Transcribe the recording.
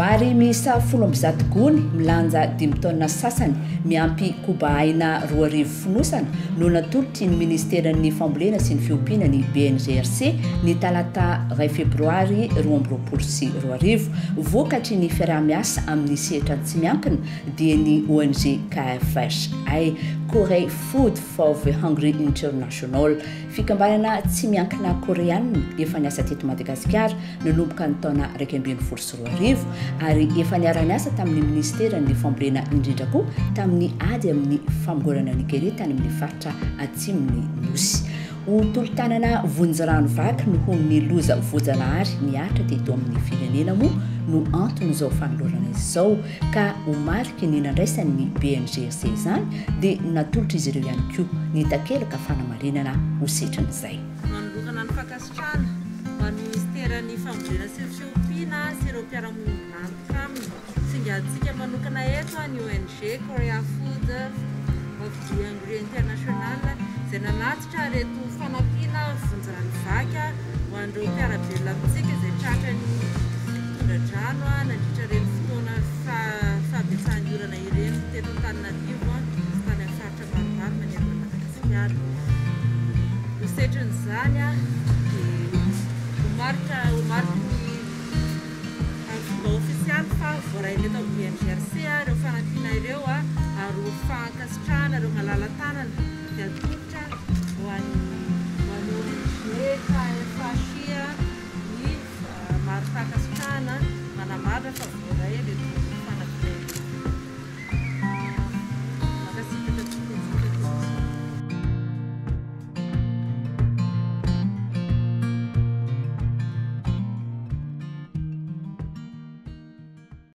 Vary miisa 110 gony milanja dimy taonina sasany miampy koba aina 2000 fonosana no natolotry ny Ministeran'ny Fambolena sy ny Fiompiana ny BNGRC ny talata iray febroary 2022. Vokatry ny fiaraha-miasa amin'ny sehatra tsy miankina dia ny ONG KFHI, Korea Food for the Hungry International, fikambanana tsy miankina koreanina efa niasa teto Madagasikara nanomboka ny taona 2011 ary efa niara-niasa tamin'ny minisiteran'ny Fambolena indrindra koa tamin'ny ady amin'ny famongorana ny kere tany amin'ny faritra atsimon'ny Nosy. Ho tolo-tanana vonjy rano vaky noho ny loza voajanahary nihatra teto amin'ny firenena moa no anton'izao fanolorana izao ka ho mariky ny nandraisan'ny BNGRC izany dia natolotr'izy ireo ihany koa ny takelaka fanamarinana ho setrin'izay. Manolorana ny fankasitrahana ho an'ny Minisiteran'ny Fambolena sy ny Fiompiana sy ireo mpiara-miombon'antoka aminy. Singantsika manokana eto ny ONG Korea Food of the Hungry International izay nanatitra ireto fanampiana vonjy rano vaky ho an'ireo mpiara-belona amintsika izay tratran'ny tondra-drano nandritra ireny fotoana fahabetsahan'ny orana ireny teto Antananarivo sy tany amin'ny faritra maromaro manerana an'i Madagasikara. Ho setrin'izany dia ho marika ho mariky ny amin'ny fomba ofisialy fa voarain'ny eto amin'ny BNGRC ireo fanampiana ireo ary ho fankasitrahana ireo malala-tanana.